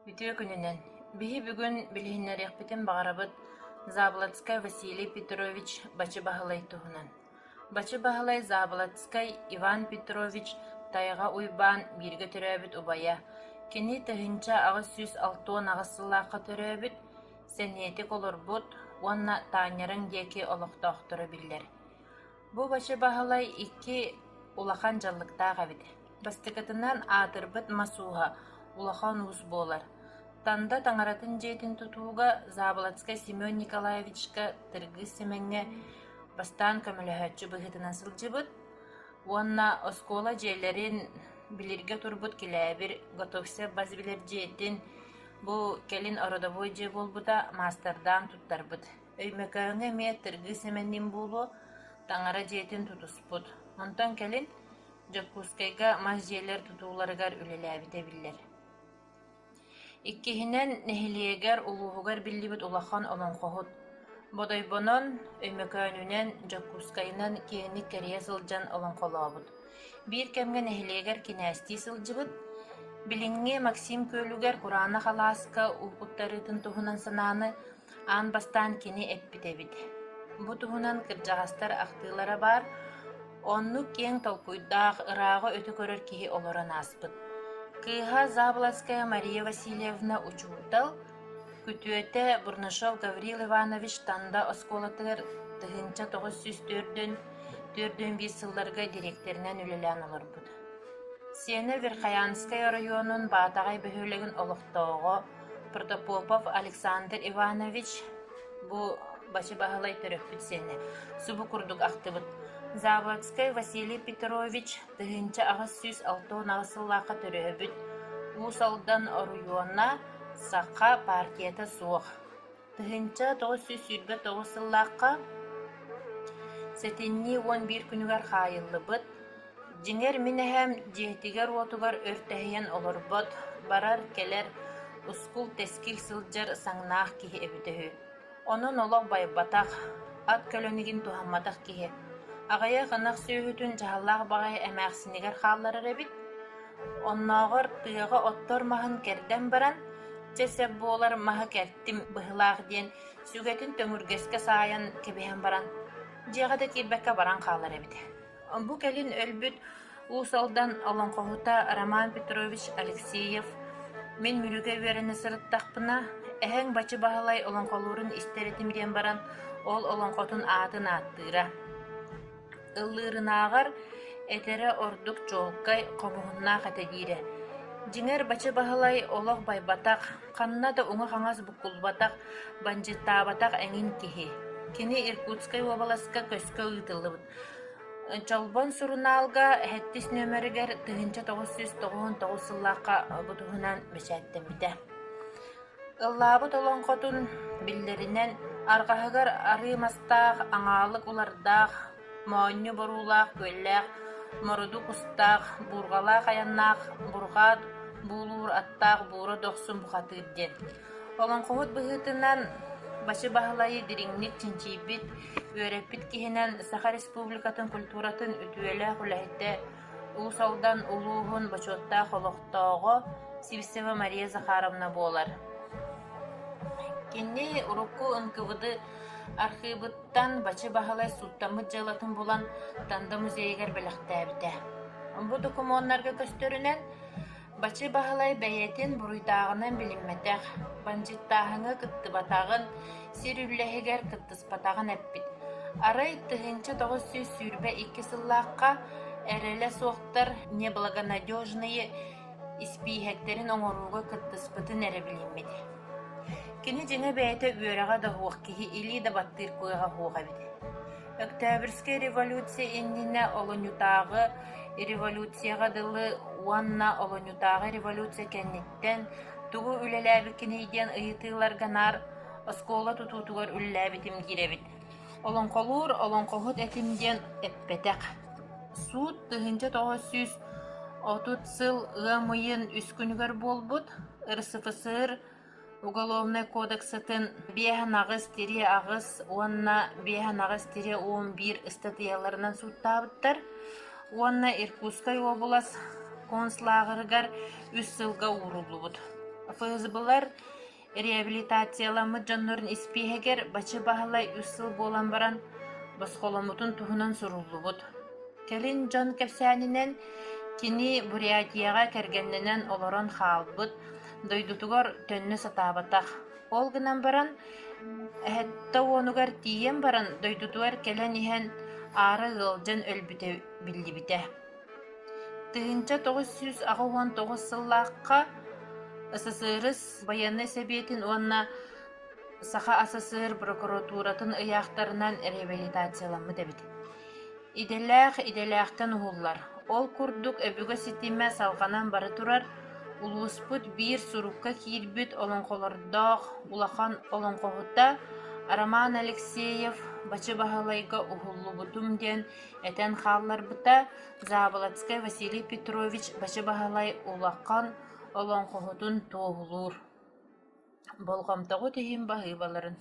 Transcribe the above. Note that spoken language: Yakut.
Үтүө күнүнэн! Биһи бүгүн билиһиннэриэхпитин баҕарабыт Заболоцкай Василий Петрович Бачы Баһылай туһунан. Бачы Баһылай Заболоцкай Иван Петрович Тайҕа Уйбаан бииргэ төрөөбүт убайа. Кини 1868 сыллаахха төрөөбүт, сэниэтик олорбут уонна Таанньарыҥ диэки олохтоохторо биллэр. Бу Бачы Баһылай икки улахан дьаллыктаах эбит. Бастакытынан аатырбыт мас ууһа, улахан уус буолар. Танда таҥаратын дьиэтин тутууга Заболоцкай Семен Николаевичка Тыргыс Сэмэҥҥэ бастаан көмөлөһөөччү быһыытынан сылдьыбыт уонна оскуола дьиэлэрин билиргэ турбут Килээбир Готовцев бас билэр дьиэтин бу кэлин ородобуой дьиэ буолбута маастардаан туттарбыт. Өймөкөөҥҥө эмиэ Тыргыс Сэмэнниин буолуо таҥара дьиэтин тутуспут. Онтон кэлин Дьокуускайга мас дьиэлэр тутууларыгар үлэлээбитэ биллэр. Иккиһинэн, нэһилиэгэр, улууһугар биллибит улахан олоҥхоһут. Бодойбонон, Өймөкөөнүнэн, Дьокуускайынан киэҥник кэрийэ сылдьан олоҥхолообут. Биир кэмҥэ нэһилиэгэр кинээстии сылдьыбыт. Билиҥҥи Максим күөлүгэр кураанах алааска уу куттарыытын туһунан санааны Аан бастаан кини эппит эбит: «Бу туһунан кырдьаҕастар ахтыылара баар, оннук киэҥ толкуйдаах, ырааҕы өтө көрөр киһи олорон ааспыт». Кыыһа Заболоцкая Мария Васильевна учуутал, күтүөтэ Бурнашов Гаврил Иванович Танда оскуолатыгар 1904-41 сылларга дириэктэринэн үлэлээн олорбут. Сиэнэ Верхоянскай оройуонун Баатаҕай бөһүөлэгин олохтооҕо Протопопов Александр Иванович бу Бачы Баһылай төрөппүт сиэнэ, субу курдук ахтыбыт. Заводскай Василий Петрович 1868 сыллаахха төрөөбүт, Уус Алдан оройуона, Саха партията суох. 1929 сыллаахха сэтинньи 11 күнүгэр хаайыллыбыт. Дьиҥэр мин эһэм дьиэтигэр-уотугар өр тэһийэн олорбот, барар-кэлэр, ускул-тэскил сылдьар саҥнаах киһи эбитэ үһү. Онон олох байбатах, ат көлөнүгүн туһамматах киһи. Аҕыйах ынах сүөһүтүн дьаһаллаах баҕайы эмээхсинигэр хаалларар эбит. Оннооҕор тыаҕа оттор маһын кэрдэн баран, чэ сөп буолар маһы кэртим быһыылаах диэн сүгэтин төҥүргэскэ саайан кэбиһэн баран, дьиэҕэ да киирбэккэ баран хаалар эбит. Бу кэлин өлбүт Уус Алдан олоҥхоһута Роман Петрович Алексеев «Мин Мүрүгэ үөрэнэ сырыттахпына, эһэҥ Бачы Баһылай олоҥхолуурун истэр этим» диэн баран, ол олоҥхотун аатын ааттыыра. Ыллыырынааҕар этэрэ ордук чуолкай, хомуһуннаах этэ диирэ. Дьиҥэр Бачы Баһылай олох байбатах, ханна да уҥа-хаҥас буккуллубатах, бандьыыттаабатах эҥин киһи. Кини Иркутскай уобаласка көскө ыытыллыбыт. Чолбон сурунаалга сэттис нүөмэригэр 1999 сыллаахха бу туһунан бэчээттэммитэ. Ыллаабыт олоҥхотун биллэринэн, арҕаһыгар арыы мастаах, аҥаалык улардаах, моонньу боруулаах күөллээх, мороду кустаах, буурҕалаах айаннаах, бурҕаат буулуур аттаах Буура Дохсун бухатыыр диэн. Олоҥхоһут быһыытынан Бачы Баһылайы дириҥник чинчийбит, үөрэппит киһинэн Саха Республикатын культуратын үтүөлээх үлэһитэ, Уус Алдан улууһун бочуоттаах олохтооҕо Сивцева Мария Захаровна буолар. Кини урукку НКВД архыыбыттан Бачы Баһылай сууттаммыт дьыалатын булан Танда музейыгар бэлэхтээбитэ. Бу докумуоннарга көстөрүнэн, Бачы Баһылай бэйэтин буруйдааҕынан билиммэтэх, бандьыыттааһыҥҥа кыттыбатаҕын, сир үллэһигэр кыттыспатаҕын эппит. Арай 1922 сыллаахха эрэлэ суохтар неблагонадежные испииһэктэрин оҥорууга кыттыспытын эрэ билиммит. Кини дьиҥэ бэйэтэ үөрэҕэ да суох киһи илии да баттыыр кыаҕа суох эбит. Өктөөбүрскэй революция иннинэ олунньутааҕы революцияҕа дылы уонна олунньутааҕы революция кэнниттэн тугу үлэлээбиккиний диэн ыйытыыларга наар оскуола тутуутугар үлэлээбитим диир эбит. Олоҥхолуур олоҥхоһут этим диэн эппэтэх. Суут 1930 сыл ыам ыйын үс күнүгэр буолбут РСФСР Уголовнай кодексатын 58-8 уонна 58-11 ыстатыйаларынан сууттаабыттар уонна Иркутскай уобалас концлааҕырыгар үс сылга ууруллубут. ФСБ-лар реабилитацияламмыт дьоннорун испииһэгэр Бачы Баһылай үс сыл буолан баран босхоломмутун туһунан суруллубут. Кэлин дьон кэпсээнинэн, кини Бурятияҕа кэргэннэнэн олорон хаалбыт, дойдутугар төннө сатаабатах. Ол гынан баран, 70-угар тиийэн баран дойдутугар кэлэн иһэн аара ыалдьан өлбүтэ биллибитэ. 1989 сыллаахха СССР байыаннай сэбиэтин уонна Саха СССР прокуратуратын ыйаахтарынан реабилитацияламмыт эбит. Идэлээх идэлээхтэн уһуллар. Ол курдук өбүгэ ситимэ салҕанан бара турар, улууспут биир сурукка киирбит олоҥхолордоох улахан олоҥхоһута Роман Алексеев Бачы Баһылайга уһуллубутум диэн этэн хаалларбыта Заболоцкай Василий Петрович Бачы Баһылай улахан олоҥхоһутун туоһулуур. Болҕомтоҕут иһин баһыыбаларын.